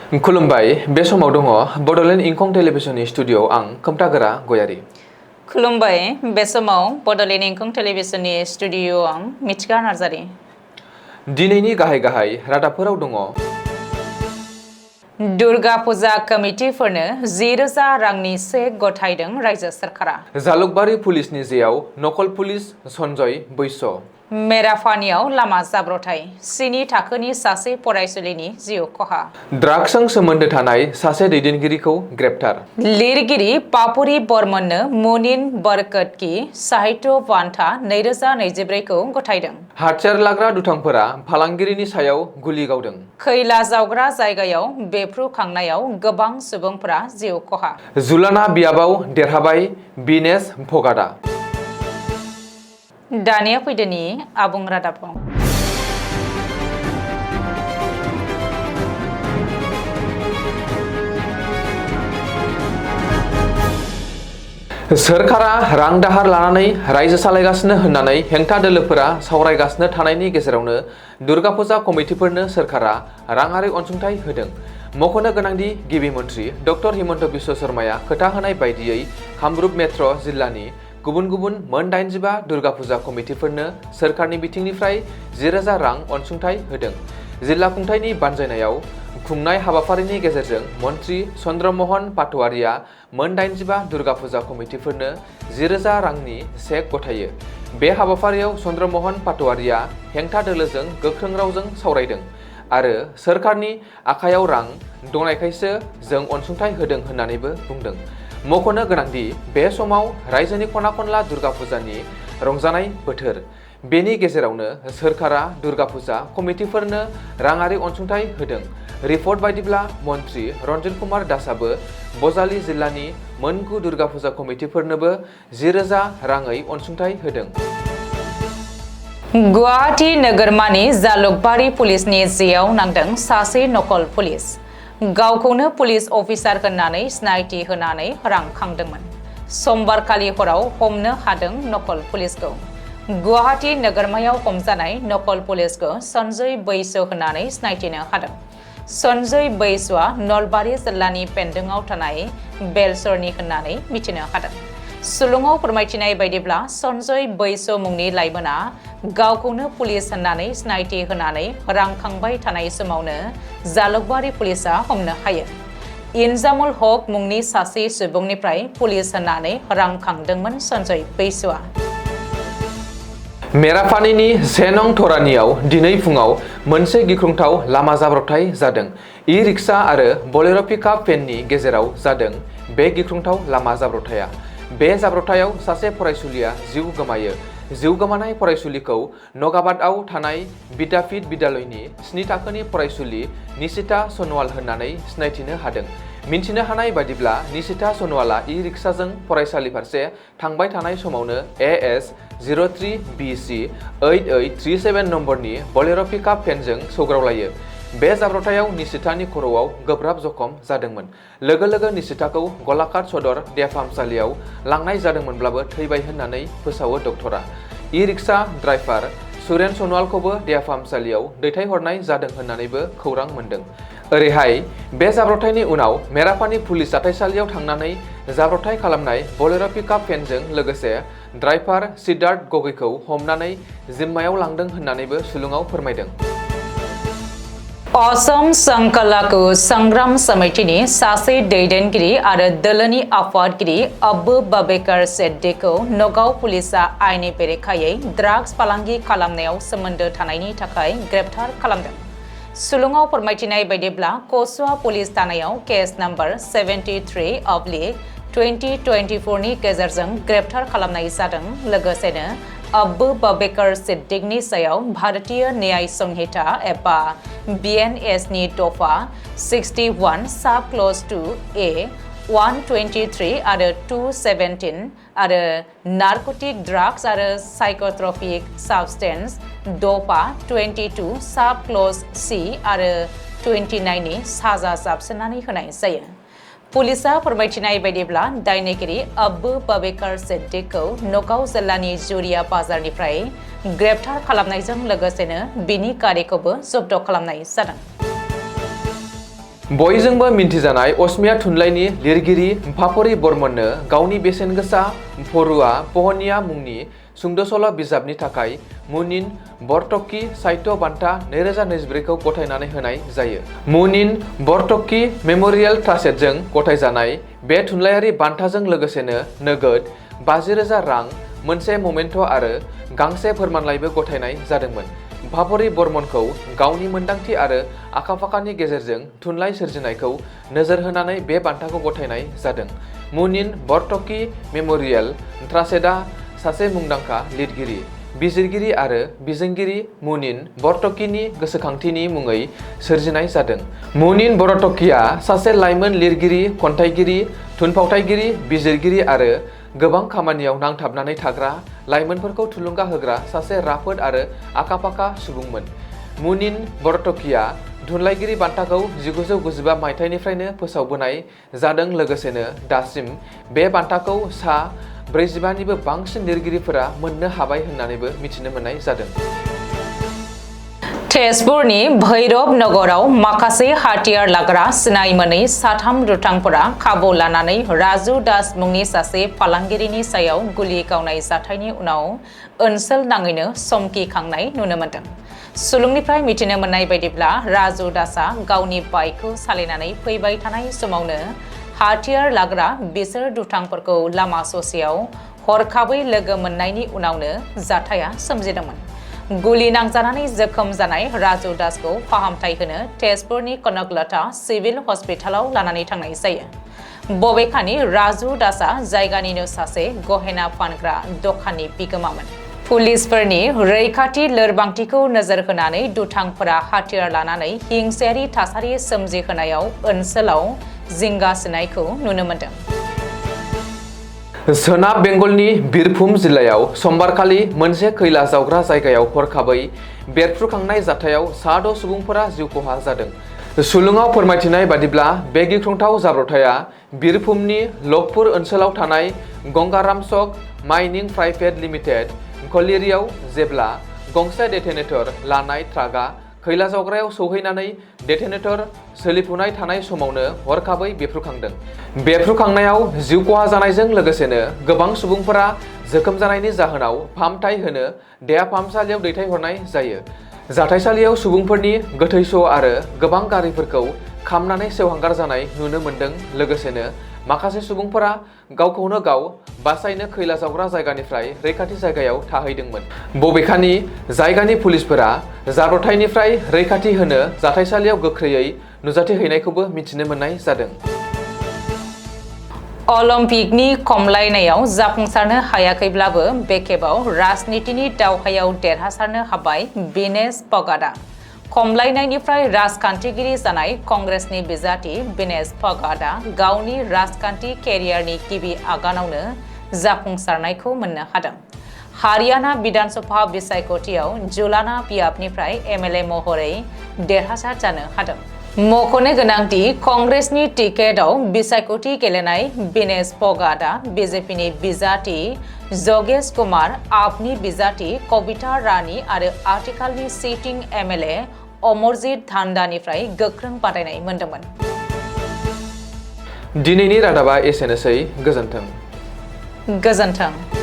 खुलुमबाय बे समाव दङ बडलेण्ड इंखं टेलिभिजननि स्टुडिअ'आव आं खोमथागोरा गयारि। खुलुमबाय बे समाव बडलेण्ड इंखं टेलिभिजननि स्टुडिअ'आव आं मिथिगा नार्जारि। दिनैनि गाहाय रादाबफोराव दङ। दुर्गा फुजा कमिटिफोरनो 10,000 रांनि चेक गथायदों रायजो सोरखारा। जालुकबारि पुलिसनि जेआव नकल पुलिस सन्जय बैस'। मेरापानियाव लामा जाब्रथाय 7 थाखोनि सासे फरायसुलिनि जिउ खहा। ड्राग्सजों सोमोन्दो थानाय सासे दैदेनगिरिखौ ग्रेप्तार। लिरगिरि पापुरी बर्मननो मुनिन बरकतकी साहित्य बान्था 2024 खौ गथायदों। हाथियार लाग्रा दुथांफोरा फालांगिरिनि सायाव गुलि गावदों। खैला जावग्रा जायगायाव बेफ्रुखांनायाव गोबां सुबुंफोरा जिउ खहा। जुलाना बियाबाव देरहाबाय बिनेश भगाटआ। दानिया फैदोनि आबुं रादाबाव। सोरखारा रां दाहार लानानै रायजो सालायगासिनो होननानै हेंथा दोलोफोरा सावरायगासिनो थानायनि गेजेरावनो दुर्गा फुजा कमिटिफोरनो सोरखारा राङारि अनसुंथाइ होदों। मख'नो गोनांदि गिबि मन्थ्रि डक्टर हिमन्त बिश्व शर्माया खोथा होनाय बायदियै कामरुप मेट्र' जिल्लानि गुबुन मोन 85 दुर्गा फुजा कमिटिफोरनो सोरखारनि बिथिंनिफ्राय 10,000 रां अनसुंथाइ होदों। जिल्ला खुंथायनि बानजायनायाव खुंनाय हाबाफारिनि गेजेरजों मन्थ्रि चन्द्रमोहन पाटवारिया मोन 85 दुर्गा फुजा कमिटिफोरनो 10,000 रांनि चेक गथायो। बे हाबाफारियाव चन्द्रमोहन पाटवारिया हेंथा दोलोजों गोख्रों रावजों सावरायदों आरो सोरखारनि आखायाव रां दंनायखायसो जों अनसुंथाइ होदों होननानैबो बुंदों। मख'नो गोनांदि बे समाव रायजोनि खना खनला दुर्गा फुजानि रंजानाय बोथोर। बेनि गेजेरावनो सोरखारा दुर्गा फुजा कमिटिफोरनो राङारि अनसुंथाइ होदों। रिपर्ट बायदिब्ला मन्थ्रि रन्जित कुमार दासआबो बजालि जिल्लानि मोन 9 दुर्गा फुजा कमिटिफोरनोबो 10,000 राङै अनसुंथाइ होदों। गुवाहाटी नोगोरमानि जालुकबारि पुलिसनि जेआव नांदों सासे नकल पुलिस। गावखौनो पुलिस अफिसार होननानै सिनायथि होनानै रां खांदोंमोन। समबारखालि हराव हमनो हादों नकल पुलिसखौ। गुवाहाटी नोगोरमायाव हमजानाय नकल पुलिसखौ सन्जय बैस' होननानै सिनायथिनो हादों। सन्जय बैस'आ नलबारि जिल्लानि पेन्डोंआव थानाय बेलसरनि होननानै मिथिनो हादों। सुलुङाव फोरमायथिनाय बायदिब्ला सन्जय बैस' मुंनि लाइमोना गावखौनो पुलिस होननानै सिनायथि होनानै रां खांबाय थानाय समावनो जालुकबारि पुलिसा हमनो हायो। इनजामुल हक मुंनि सासे सुबुंनिफ्राय पुलिस होननानै रां खांदोंमोन सन्जय बैस'आ। मेरापानिनि 1 नं थरानियाव दिनै फुङाव मोनसे गिख्रंथाव लामा जाब्रबथाय जादों। इ-रिक्सा आरो बलेर' पिकआप भेननि गेजेराव जादों बे गिख्रंथाव लामा जाब्रबथाया। बे जाब्रबथायाव सासे फरायसुलिया जिउ गोमायो। जिउ गोमानाय फरायसुलिखौ नगाबादआव थानाय विद्यापीठ बिद्यालयनि 7 थाखोनि फरायसुलि निशिता सनवाल होननानै सिनायथिनो हादों। मिन्थिनो हानाय बायदिब्ला निशिता सनवाला इ-रिक्साजों फरायसालि फारसे थांबाय थानाय समावनो AS 03BC 8837 नम्बरनि बलेर' पिकआप भेनजों सौग्रावलायो। बे जाब्रबथायाव निशितानि खर'आव गोब्राब जखम जादोंमोन। लोगो निशिताखौ गलाघाट सदर देहा फाहामसालियाव लांनाय जादोंमोनब्लाबो थैबाय होननानै फोसावो डक्टरा। इ-रिक्सा ड्राइभार सुरेन सनवालखौबो देहा फाहामसालियाव दैथायहरनाय जादों होननानैबो खौरां मोन्दों। ओरैहाय बे जाब्रबथायनि उनाव मेरापानि पुलिस जाथायसालियाव थांनानै जाब्रबथाय खालामनाय बलेर' पिकआप भेनजों लोगोसे ड्राइभार सिद्धार्थ गगैखौ हमनानै जिम्मायाव लांदों होननानैबो सुलुङाव फोरमायदों। असम संकलाकु संग्राम समितिनि सासे दैदेनगिरि आरो दोलोनि आफादगिरि अब्बु बबेकार सिद्दिकखौ नगाव पुलिसा आयेननि बेरेखायै ड्राग्स फालांगि खालामनायाव सोमोन्दो थानायनि थाखाय ग्रेप्तार खालामदों। सुलुङाव फोरमायथिनाय बायदिब्ला कसुवा पुलिस थानायाव केस नम्बर 73/2024 नि गेजेरजों ग्रेप्तार खालामनाय जादों। लोगोसेनो अब्बु बबेकार सिद्दिकनि सायाव भारतीय न्याय संहिता एबा BNS नि दफा 61 साब क्लज 2A 123 आरो 217 आरो नार्कटिक ड्राग्स आरो साइकोट्रपिक साबस्टेन्स दफा 22 साब क्लज C आरो 29 नि साजा जाबसिननानै होनाय जायो। पुलिसा फोरमायथिनाय बायदिब्ला दायनिगिरि अब्बु बबेकार सिद्दिकखौ नगाव जिल्लानि जुरिया बाजारनिफ्राय ग्रेप्तार खालामनायजों लोगोसेनो बिनि गारिखौबो जब्द खालामनाय जादों। बयजोंबो मिन्थिजानाय असमिया थुनलाइनि लिरगिरि भापरि बर्मननो गावनि बेसेनगोसा फरुआ पहनिया मुंनि सुंद' सल' बिजाबनि थाखाय मुनिन बरटक्की साहित्य बान्था 2024 खौ गथायनानै होनाय जायो। मुनिन बरटक्की मेम'रियेल ट्रास्टजों गथायजानाय बे थुनलाइयारि बान्थाजों लोगोसेनो नोगोद 50,000 रां, मोनसे ममेन्ट' आरो गांसे फोरमानलाइबो गथायनाय जादोंमोन। भापरि बर्मनखौ गावनि मोन्दांथि आरो आखा-फाखानि गेजेरजों थुनलाइ सोरजिनायखौ नोजोर होनानै बे बान्थाखौ गथायनाय जादों। मुनिन बरटक्की मेम'रियेल ट्रास्टआ सासे मुंदांखा लिरगिरि, बिजिरगिरि आरो बिजोंगिरि मुनिन बरटक्कीनि गोसोखांथिनि मुङै सोरजिनाय जादों। मुनिन बरटक्कीया सासे लाइमोन लिरगिरि, खन्थाइगिरि, थुनफावथाइगिरि, बिजिरगिरि आरो गोबां खामानियाव नांथाबनानै थाग्रा लाइमोनफोरखौ थुलुंगा होग्रा सासे राफोद आरो आखा-फाखा सुबुंमोन। मुनिन बरटक्कीया थुनलाइगिरि बान्थाखौ 1995 मायथाइनिफ्रायनो फोसावबोनाय जादों, लोगोसेनो दासिम बे बान्थाखौ सा 45निबो बांसिन लिरगिरिफोरा मोननो हाबाय होननानैबो मिथिनो मोननाय जादों। तेजपुरनि भैरब नगराव माखासे हाथियार लाग्रा सिनाय मोनै साथाम दुथांफोरा खाबु लानानै राजु दास मुंनि सासे फालांगिरिनि सायाव गुलि गावनाय जाथायनि उनाव ओनसोल नाङैनो समखिखांनाय नुनो मोन्दों। सुलुंनिफ्राय मिथिनो मोननाय बायदिब्ला राजु दासआ गावनि बाइकखौ सालायनानै फैबाय थानाय समावनो हाथियार लाग्रा बिसोर दुथांफोरखौ लामा ससेयाव हरखाबै लोगो मोननायनि उनावनो जाथाया सोमजिदोंमोन। गुलि नांजानानै जोखोम जानाय राजु दासखौ फाहामथाय होनो तेजपुरनि कनकलता सिभिल हस्पिटालाव लानानै थांनाय जायो। बबेखानि राजु दासआ जायगानिनो सासे गहेना फानग्रा दखाननि बिगोमामोन। पुलिसफोरनि रैखाथि लोरबांथिखौ नोजोर होनानै दुथांफोरा हाथियार लानानै हिंसायारि थासारि सोमजिहोनायाव ओनसोलाव जिंगासिनायखौ नुनो मोन्दों। सोनाब बेंगलनि बिरभुम जिल्लायाव समबारखालि मोनसे खैला जावग्रा जायगायाव हरखाबै बेरफ्रुखांनाय जाथायाव 6 सुबुंफोरा जिउ खहा जादों। सुलुङाव फोरमायथिनाय बादिब्ला बे गिख्रंथाव जाब्रबथाया बिरभुमनि लखपुर ओनसोलाव थानाय गंगारामचक माइनिं प्राइभेट लिमिटेड कलियरियाव जेब्ला गंसे डेटोनेटर लानाय ट्राकआ खैला जावग्रायाव सौहैनानै डेटोनेटर सोलिफुनाय थानाय समावनो हरखाबै बेफ्रुखांदों। बेफ्रुखांनायाव जिउ खहा जानायजों लोगोसेनो गोबां सुबुंफोरा जोखोम जानायनि जाहोनाव फाहामथाय होनो देहा फाहामसालियाव दैथायहरनाय जायो। जाथायसालियाव सुबुंफोरनि गोथै स' आरो गोबां गारिफोरखौ खामनानै सेवहांगार जानाय नुनो मोन्दों। लोगोसेनो माखासे सुबुंफोरा गावखौनो गाव बासायनो खैला जावग्रा जायगानिफ्राय रैखाथि जायगायाव थाहैदोंमोन। बबेखानि जायगानि पुलिसफोरा जाब्रबथायनिफ्राय रैखाथि होनो जाथायसालियाव गोख्रैयै नुजाथिहैनायखौबो मिथिनो मोननाय जादों। अलिम्पिकनि खमलायनायाव जाफुंसारनो हायाखैब्लाबो बे खेबाव राजनितिनि दावहायाव देरहासारनो हाबाय विनेश फगाटआ। खमलायनायनिफ्राय राजखान्थिगिरि जानाय कंग्रेसनि बिजाथि विनेश फगाटआ गावनि राजखान्थि केरियारनि गिबि आगानावनो जाफुंसारनायखौ मोननो हादों। हारियाना बिधानसभा बिसायख'थियाव जुलाना पियापनिफ्राय एमएलए महरै देरहासार जानो हादों। मख'नो गोनांदि कंग्रेसनि टिकेटआव बिसायख'थि गेलेनाय विनेश फगाटआ बिजेपिनि बिजाथि जगेश कुमार, आपनि बिजाथि कविता रानी आरो आथिखालनि सिटिं एमएलए अमरजीत धान्डानिफ्राय गोख्रों बादायनाय मोनदोंमोन। दिनैनि रादाबा एसेनोसै। गोजोन्थों। गोजोन्थों।